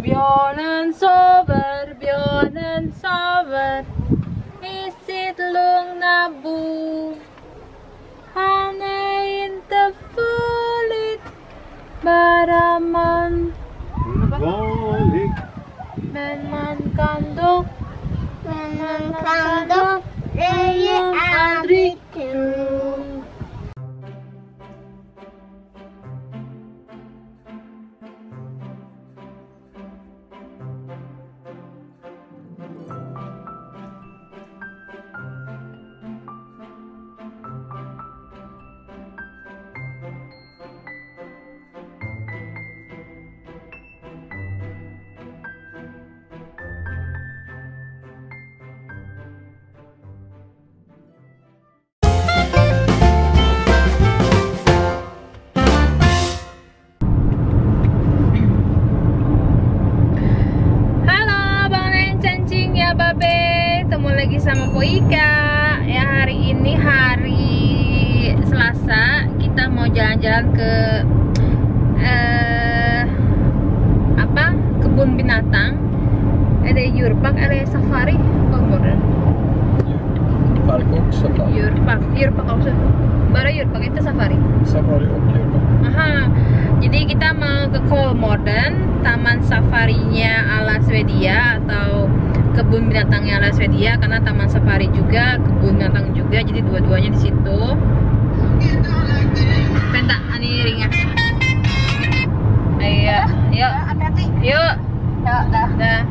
Björnen sover, i sitt lugna bo. Han är inte farlig, bara man. Farlig. Men man kan dock röja aldrig tro. Sama Po Ika ya. Hari ini hari Selasa, kita mau jalan-jalan ke kebun binatang. Ada djurpark, ada safari, modern. Park också. Djurpark också. Bara djurpark, itu safari. Safari och djurpark. Aha. Jadi kita mau ke Kolmården, taman safarinya ala Swedia atau kebun binatangnya ala Swedia, karena taman safari juga, kebun binatang juga, jadi dua-duanya di situ. Penta ani ringa. Iya, yuk. Yuk. Dah.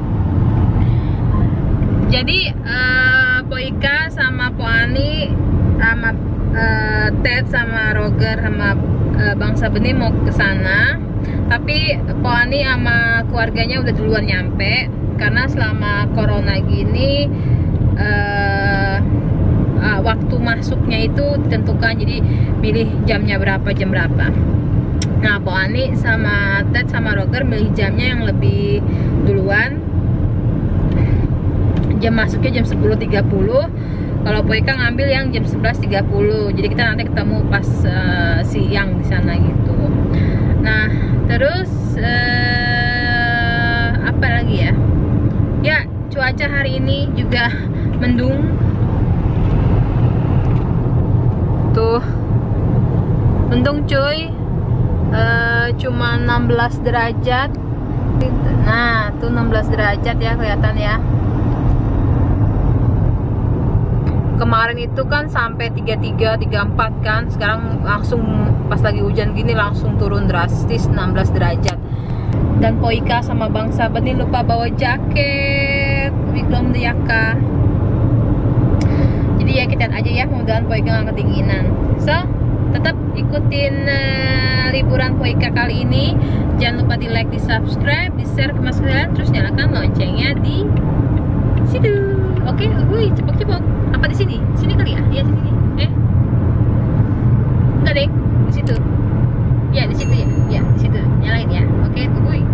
Jadi Po Ika sama Po Ani sama Ted sama Roger sama Bang Sabeni mau ke sana. Tapi Po Ani sama keluarganya udah duluan nyampe. Karena selama corona gini waktu masuknya itu ditentukan, jadi milih jamnya berapa, jam berapa. Nah, Po Ani sama Ted sama Roger milih jamnya yang lebih duluan. Jam masuknya jam 10.30. Kalau Po Ika ngambil yang jam 11.30. Jadi kita nanti ketemu pas siang di sana gitu. Nah, terus apa lagi ya? Ya, cuaca hari ini juga mendung. Tuh, mendung cuy. Cuma 16 derajat. Nah, tuh 16 derajat ya, kelihatan ya. Kemarin itu kan sampai 33, 34 kan. Sekarang langsung pas lagi hujan gini langsung turun drastis 16 derajat. Dan Po Ika sama Bang Sabeni lupa bawa jaket. Wiklom Diyaka. Jadi ya kita lihat aja ya, mudah-mudahan Po Ika gak kedinginan. So, tetap ikutin liburan Po Ika kali ini. Jangan lupa di like, di subscribe, di share ke mas kalian, terus nyalakan loncengnya di situ. Oke, wih, cepok-cepok. Apa di sini? Sini kali ya? Iya, sini nih. Enggak deh, di situ. Ya, di situ ya. Ya, di situ. Nyalain ya. Oke, tungguin.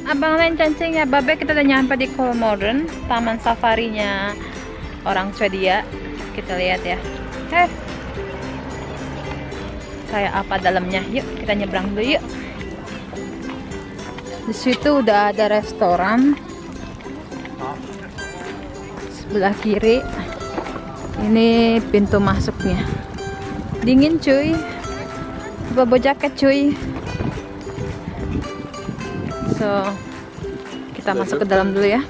Abang Len Cancing ya Babe, kita udah nyampe di Kolmården, taman safarinya orang Swedia. Kita lihat ya. Kayak apa dalamnya? Yuk kita nyebrang dulu yuk. Di situ udah ada restoran. Sebelah kiri ini pintu masuknya. Dingin cuy. Bawa jaket cuy. So, kita masuk ke dalam dulu ya.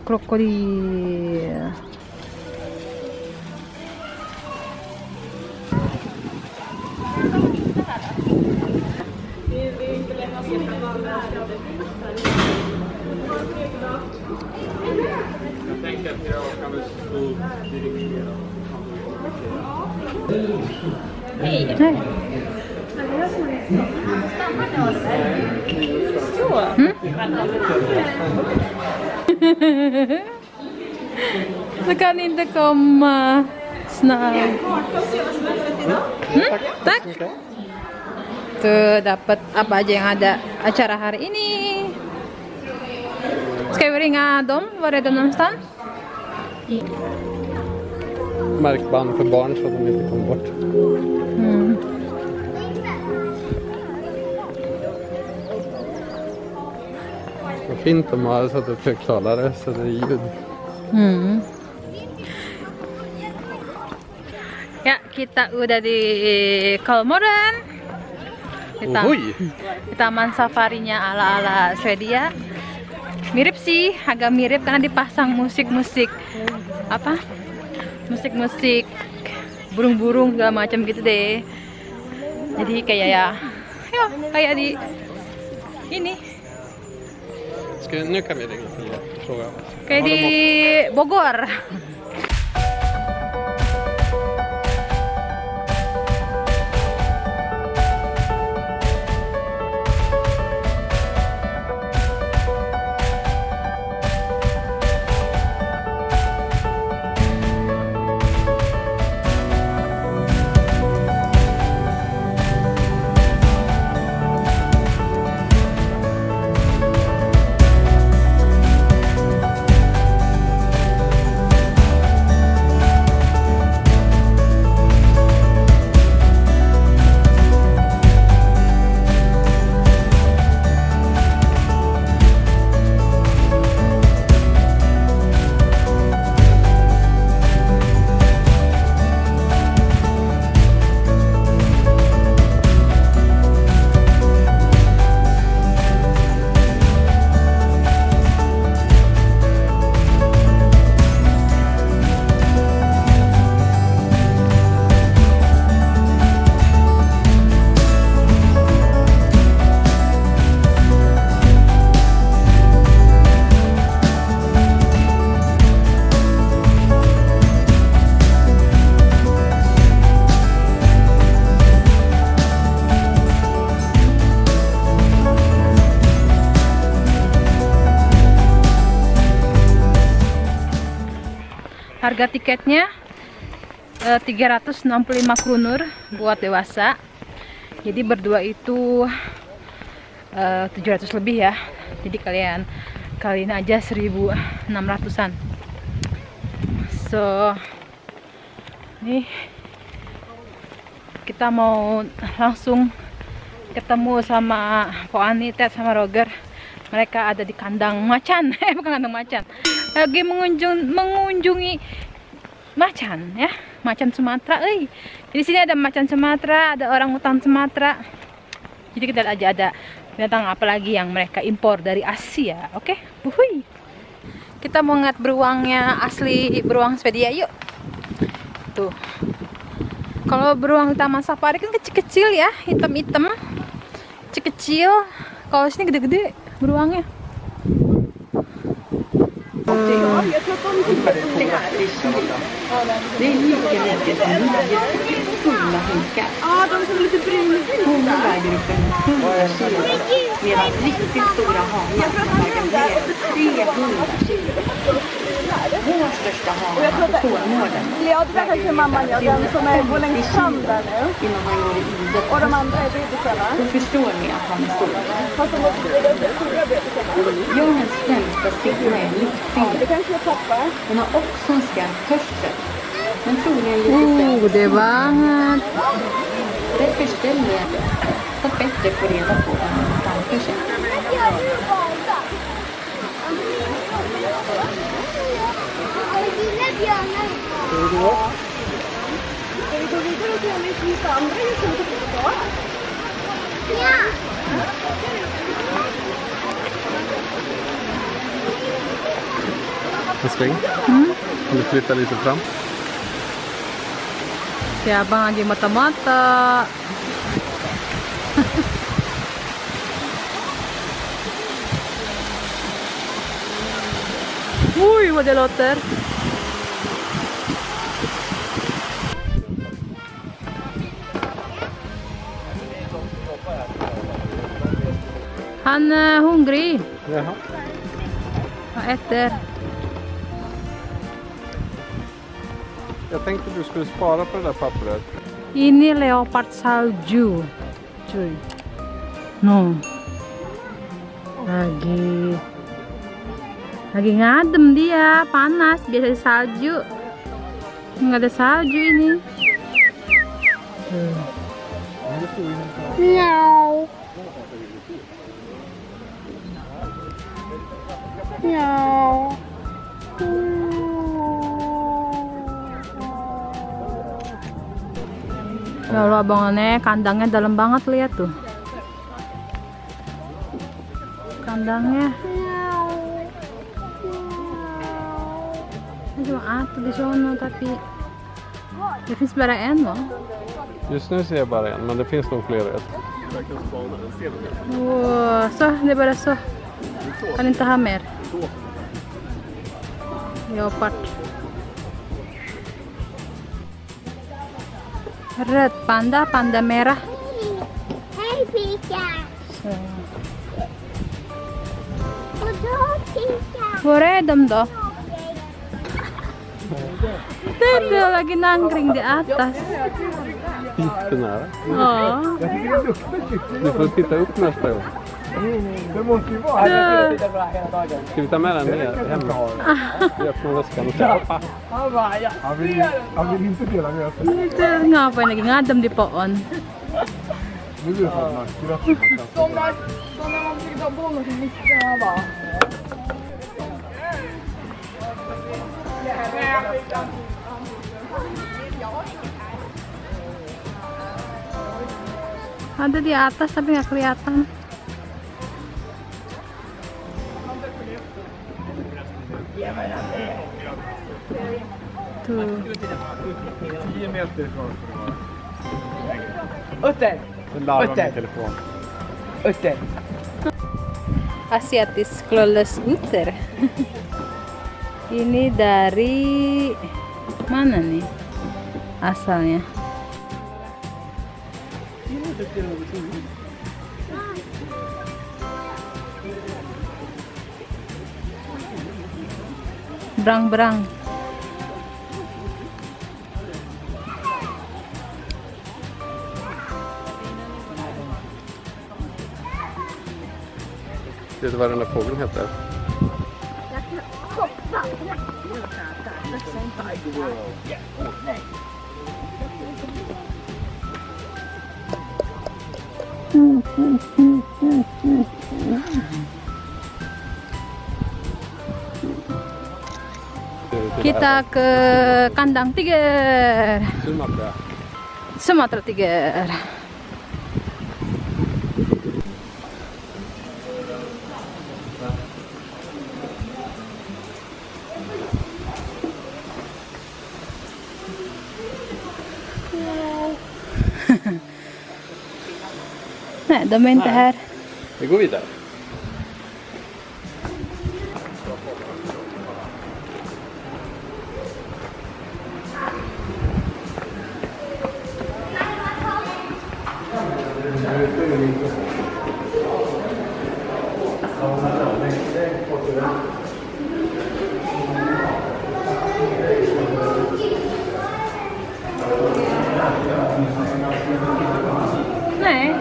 Krokodil. Jag tänkte att jag kan väl stå dirigera. Hej! Du kan inte komma snart. Tak? Tuh dapat apa aja yang ada acara hari ini. Ska vi ringa dem? Var är de någonstans? Märkband för barn så att de inte kommer bort. Vad fint de har satt upp högtalare så det är ljud. Ya, kita udah di Kolmården. Di taman safarinya ala-ala Swedia. Mirip sih, agak mirip karena dipasang musik-musik apa? Musik-musik burung-burung segala macam gitu deh. Jadi kayak ya kayak di ini. Nu kan vi ringa till och fråga. Kayak di Bogor. Harga tiketnya 365 kronor buat dewasa. Jadi berdua itu 700 lebih ya. Jadi kalian aja 1.600-an. So nih kita mau langsung ketemu sama Po Ani, Ted sama Roger. Mereka ada di kandang macan, bukan kandang macan. Lagi mengunjungi macan ya, macan Sumatera. Di sini ada macan Sumatera, ada orangutan Sumatera. Jadi kita lihat aja ada binatang apa lagi yang mereka impor dari Asia. Oke, wuhui. Kita mau ngeliat beruangnya asli beruang Swedia, yuk. Tuh. Kalau beruang di Taman Safari kan kecil-kecil ya, hitam-hitam, kecil-kecil. Kalau sini gede-gede beruangnya. Ja, jag tror att de tycker att det här är det är lika som fulla hinkar. Ja, de som är lite brunvita. Hon väger upp en 100 kilo. Medan riktigt stora hanar väger mer 300 kilo. Vår största hane på Kolmården. Ja, det där kanske mamman gör. Den som går längs fram där nu. Innan han går i ide. Och de andra är bebisarna. Då förstår ni att han är stor. Fast de måste bli stora bebisarna. Björnens främsta signal är luktfingret. Ja, det kanske är pappa. Den har också en skarp hörsel. Men troligen lite Gede banget. Därför ställer jag att bättre få reda på vad man framför sig. Ska vi gå? Ska vi gå vidare och se om vi hittar andra djur som vi kan ta? Ja! En sväng. Kan du flytta lite fram? Si abang lagi mata-mata. vad det låter. Han är hungrig. Jaha. Han äter. Jag tänkte du skulle spara på det där pappret. Ini leopard salju. Cuy. No. Lagi ngadem dia, panas, biasa salju. Nggak ada salju ini. Miau. Miau. Ya Allah, abangannya kandangnya dalam banget, lihat tuh. Kandangnya. Ini cuma satu di sana, tapi det finns bara en, va? Just nu ser jag bara en, men det finns nog fler. Wow, så, det är bara så. Kan inte ha mer. Leopard. Red panda, panda merah. Hej Pika! Så. Och då Pika! Var är de då? Det lagi nangkring di atas. Jättenära. Ja. Du får titta upp nästa gång. Det måste ju vara. Ska vi ta med den ner hem? Jag öppnar väskan och pappa. Han vill inte dela med sig. Ito nga po, naging ngadam di poon. Nu blir det fan grattis. Ada di atas tapi nggak kelihatan. Tuh. 10 meter ifrån. Utter! Den larvar min telefon. Utter! Asiatis clawless utter. Ini dari mana nih asalnya? Berang-berang. Vet du vad den där fågeln heter? Kita ke kandang tiger. Sumatra. Sumatera tiger. Nej, de är inte här. Vi går vidare. Nej,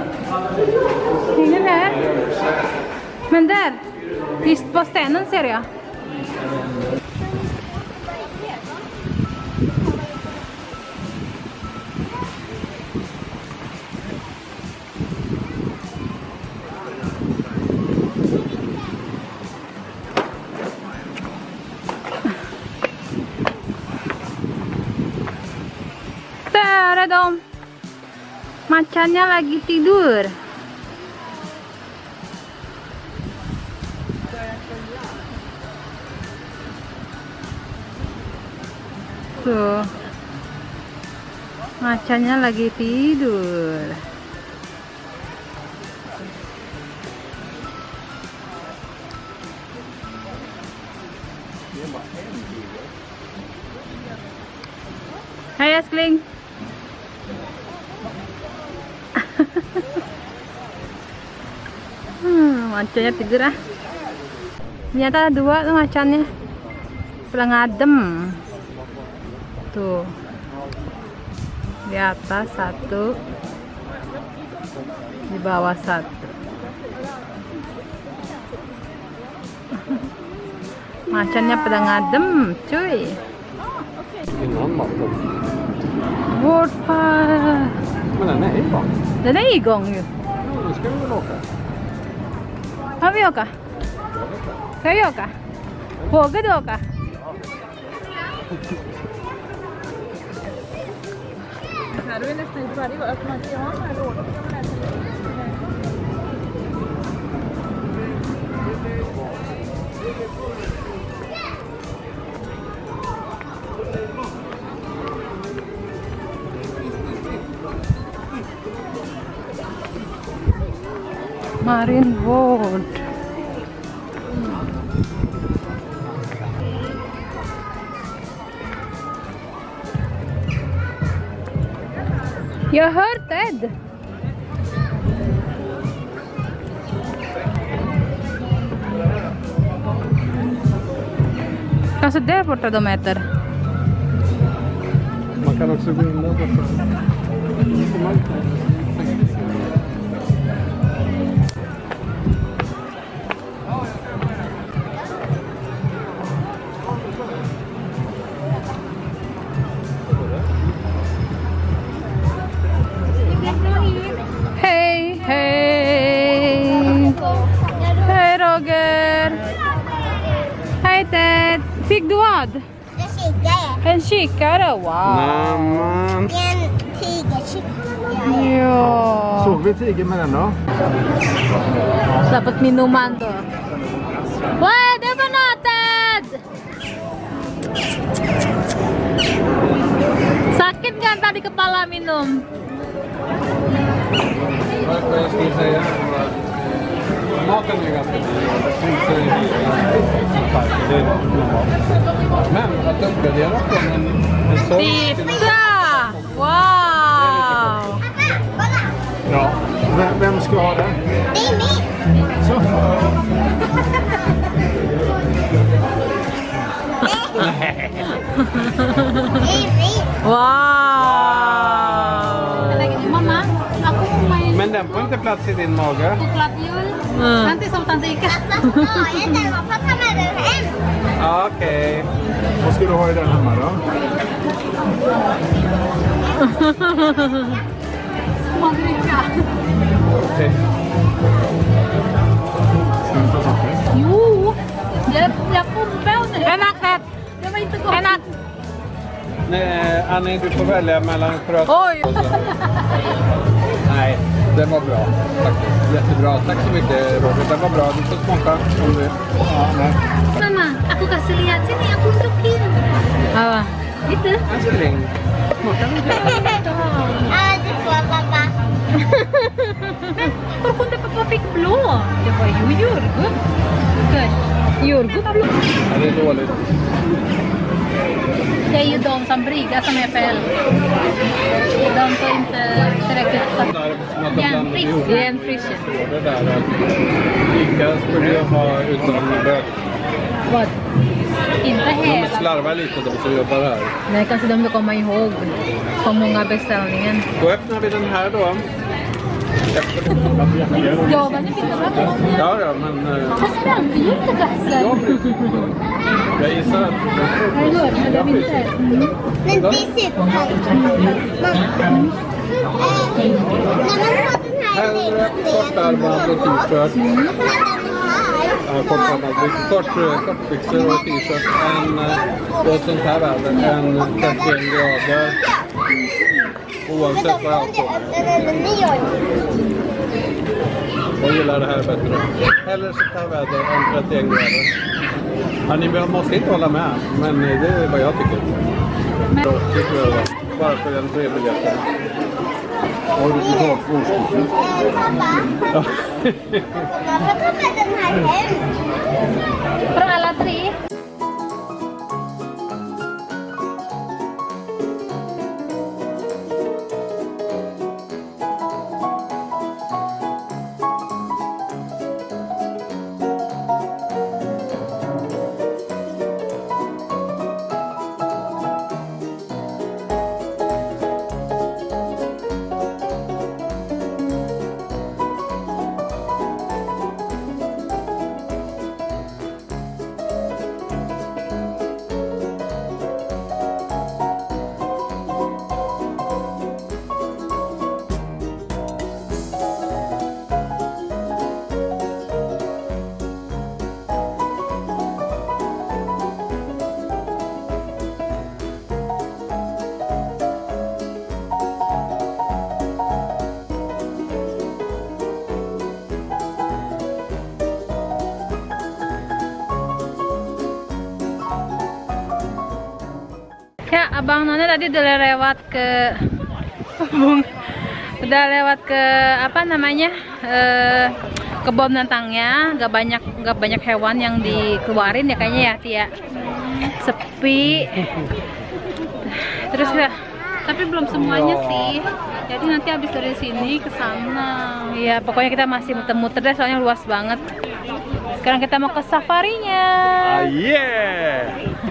ingen där. Men där, visst på stenen ser jag. Där är de. Macannya lagi tidur. Tuh. Macannya lagi tidur. Hai Askling. Macannya tidur ah. Ternyata dua tuh macannya. Pulang adem. Tuh. Di atas satu. Di bawah satu. Macannya pada ngadem, cuy. Vårdfar. Men den är igång. Den är igång ju. Nu ska vi väl åka. Har vi åka? Ska vi åka? Vågar du åka? Här är nästan inte färdig att öppna till honom här då. Marinvård. Jag hör Ted. Kanske där borta de äter. Man kan också gå in där borta. Hej, hej. Hej Roger. Hej Ted. Fick du vad? En kikare. En kikare, wow. Nämen. En tigerkikare. Ja. Såg vi tiger med den då? Dapat minuman to. Wah, ada apa na, Ted? Sakit kan tadi kepala minum? Vad jag skulle säga var att maten är ganska dyr. Det är normalt. Men att uppgradera från en sån... Pizza! Wow! Ja. Vem ska ha den? Det är min. Så. Det är min. Wow! Mama, aku mau main Men den får inte plats i din mage. coklat jul. Nanti sama Tante Ika. Jag den var för att ta med den hem. Ja, okej. Vad ska du ha i den hemma då? Mau dricka. Okej. Ska du ta socker? Jo, jag pumpade nu. Enak, Ted. Det var inte gott. Enak. Nej, Annie, du får välja mellan frös. Oj! Nej, den var bra. Faktiskt. Jättebra. Tack så mycket, Robert. Den var bra. Du får smaka om du... Ja, nej. Mama, aku kasih lihat sini, aku unjukin. Apa? Gitu. Älskling. Smaka lite. Ja, det får pappa. Hur kunde pappa fick blå? Det var ju jordgubb. Jordgubb. Ja, det är dåligt. Det är ju de som bryggar som är fel. De får inte tillräckligt. Järnfrisk. Järnfrisk. Det där att Ica skulle ju ha utan bök. Vad? Inte De hela. slarvar lite de som jobbar här. Nej, kanske de vill komma ihåg hur många beställningen. Då öppnar vi den här då. Ja, men det finns bra. Ja, ja, men... Fast den blir ju inte bättre. Jag gissar att... Jag hörde, men det blir inte. Men det är superhärligt. Mamma. När man har den här Hellre kortärmad och t-shirt. Ja, kortbyxor och t-shirt än på ett sånt här väder än 31 grader. Oavsett vad jag har på mig. Jag gillar det här bättre. Hellre sånt här väder än 31 grader. Ja, ni måste inte hålla med, men det är vad jag tycker. Det tror jag var. Bara för den 3 biljetten. Har du betalt för årskortet? Pappa. Ja. Jag får ta med den här hem. För alla tre. Abang Nona tadi udah lewat ke apa namanya, kebun binatangnya. Gak banyak hewan yang dikeluarin ya kayaknya ya, Tia. Sepi. Terus ya, tapi belum semuanya sih. Jadi nanti habis dari sini ke sana. Iya, pokoknya kita masih muter-muter deh, soalnya luas banget. Sekarang kita mau ke safarinya.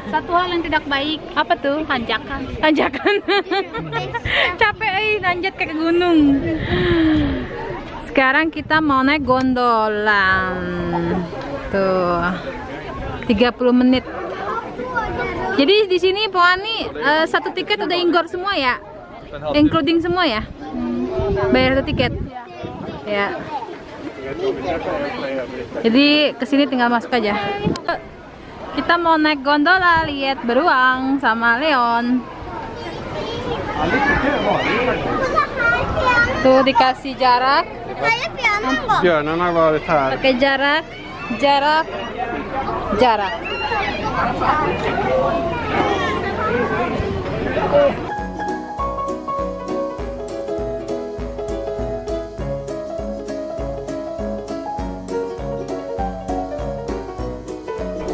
Satu hal yang tidak baik. Apa tuh? Tanjakan. Capek nanjat ke gunung. Sekarang kita mau naik gondolan. Tuh. 30 menit. Jadi di sini Poani satu tiket udah inggor semua ya? Including semua ya? Bayar satu tiket? Ya. Jadi kesini tinggal masuk aja. Kita mau naik gondola, lihat beruang sama Leon. Tuh dikasih jarak. Björnarna har varit här. Pakai jarak.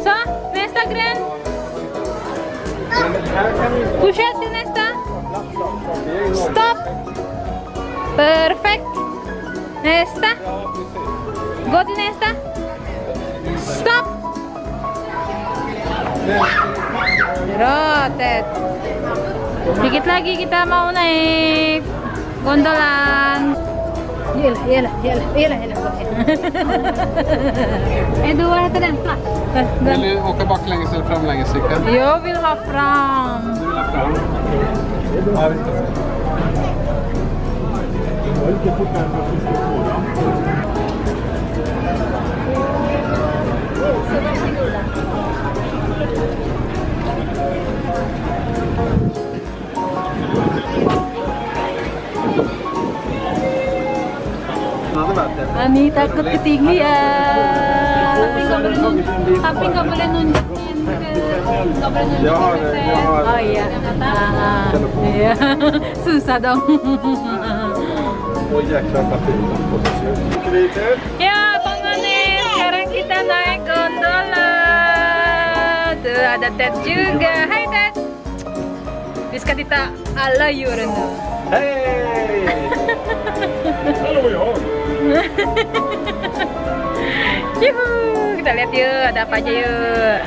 Så, nästa gren. Fortsätt till nästa. Stopp. Perfekt. Nästa. Gå till nästa. Stopp. Rotet. Dikit lagi kita mau naik gondolan. Iyalah. Du, vad heter den? Flash? Vill du åka baklänges eller framlänges, Rickard? Jag vill ha fram. Du vill ha fram? Ja, vi ska se. Ani takut ketinggian. Tapi nggak boleh nunjukin Oh iya. Iya. Susah dong. Ya, pengen sekarang kita naik gondola. Tuh ada Ted juga. Hai Ted. Bisa kita ala yurno. Hej! Hallå jag! Yuhu, kita lihat yuk ada apa aja yuk.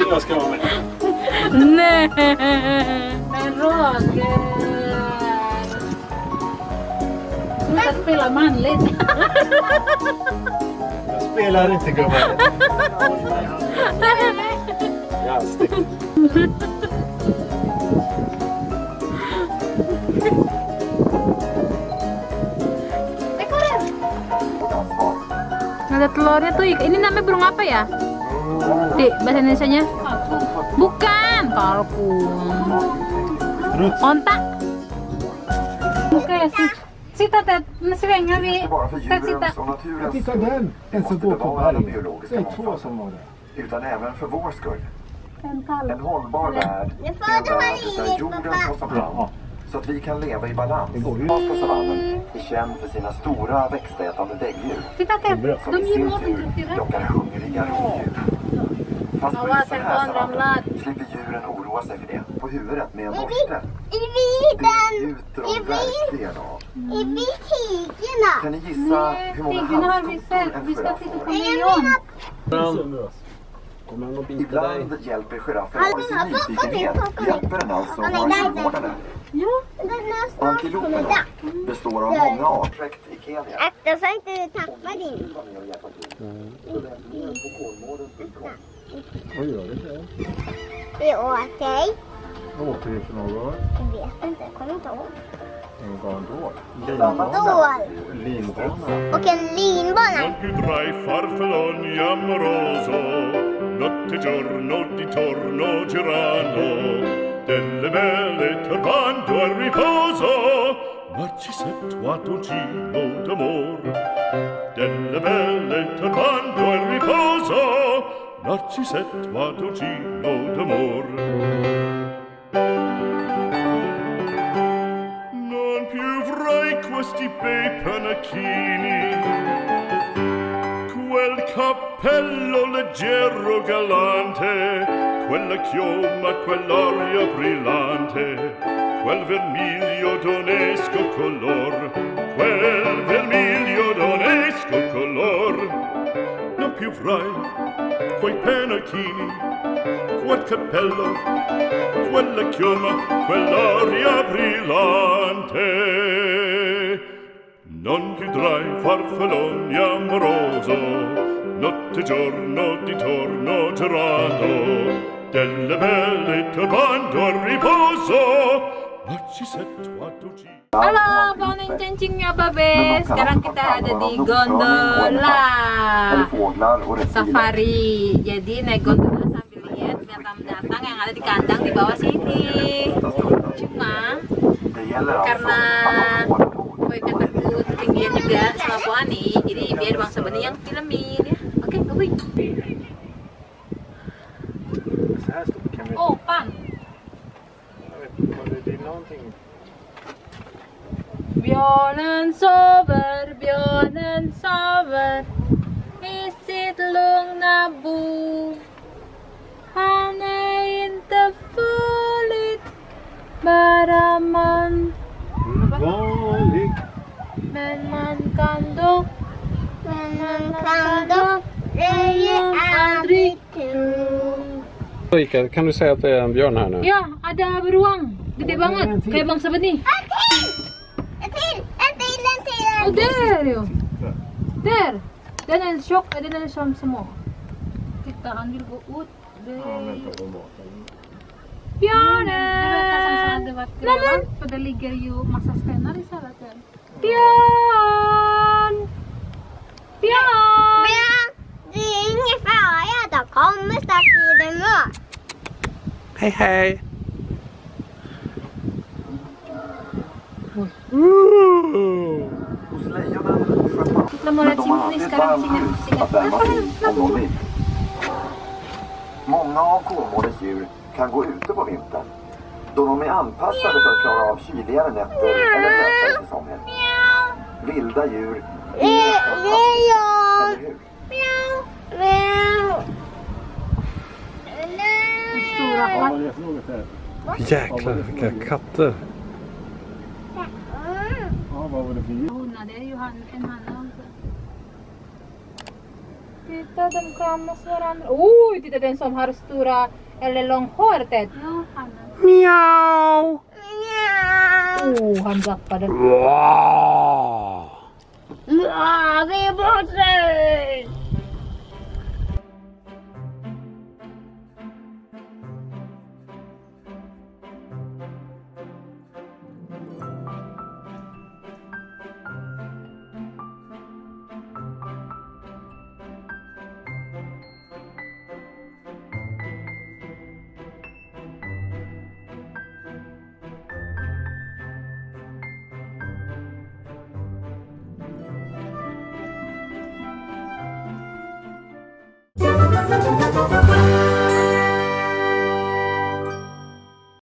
Jag ska vara med. Nej, men Roger. Sluta spela manligt. Jag spelar inte gubben. Jastigt. Ada telurnya tuh. Ini namanya burung apa ya? Di bahasa Indonesianya? Bukan, kalkun. Ontak. Oke, sitta Ted, svänga vi. Ted, sitta. Titta den, en som går på berg. Det är två som var där. Utan även för vår skull. En kalv. En hållbar värld är en värld där jorden tas om hand så att vi kan leva i balans. Afrikanska savannen är känd för sina stora växtätande däggdjur Titta Ted, som de i ger sin mat tur inte till rätt. lockar hungriga rovdjur. Fast på just den här savannen slipper djuren oroa sig för det. På huvudet med en borste. I viden! Det njuter de verkligen av. I tigerna! Kan ni gissa hur många halskotor en giraff får? Ibland hjälper giraffen av sin nyfikenhet. Hjälper den alltså naturvårdare. Antilopen består av många arter i Kenya. Akta så inte du tappar din. Det är okej. Vad åker du för något? Jag vet inte, jag kommer inte ihåg. En gondol. Linbana. Och en linbana. Non più tra i farfalloni amoroso, notte e giorno di torno girando, delle belle turbando al riposo, Narcisetto a un giro d'amor. Delle belle turbando al riposo, Narcisetto a un giro d'amor. Questi bei panacchini, quel cappello leggero galante, quella chioma, quell'aria brillante, quel vermiglio d'onesco color, quel vermiglio d'onesco color. Non più avrai quei panacchini, quel cappello, quella chioma, quell'aria brillante. Non chiudrai farfalloni amoroso, notte e giorno di torno girando, delle belle turbando al riposo, Narcisetto a un giro. Halo, panen cacingnya Babe. Sekarang kita ada di gondola safari. Jadi naik gondola sambil lihat binatang-binatang yang ada di kandang di bawah sini. Cuma karena Boyka takut ketinggian juga sama Puani, jadi biar Bang Sabeni yang filmin ya. Oke, Boy. Oh, pan. Björnen sover i sitt lugna bo. Han är inte farlig, bara man. Men man kan dock aldrig tro. Rika, kan du säga att det är en björn här nu? Ja, ada beruang. Gede banget, kayak Bang Sabeni. En till. Oh, där ju. Där. Den är tjock, den är som små. Titta, han vill gå ut. Björnen! Nämen! För det ligger ju massa stenar i salladen. Björn! Björn! Det är ingen fara, då kommer strax i den mör. Hej hej! Hos lejonen sköt Kita mau lihat sini sekarang singa. Många av Kolmårdens djur kan gå ute på vintern, då de är anpassade för att klara av kyligare nätter eller blötare säsonger. Vilda djur är eller hur? Jäklar, vilka katter! Det är ju en han också. Titta, de kramas varandra. Oj, titta den som har stora eller långhåret. Ja, han. Miau! Oh, han zappade. Wow! Ja, vi är borta! Thank you.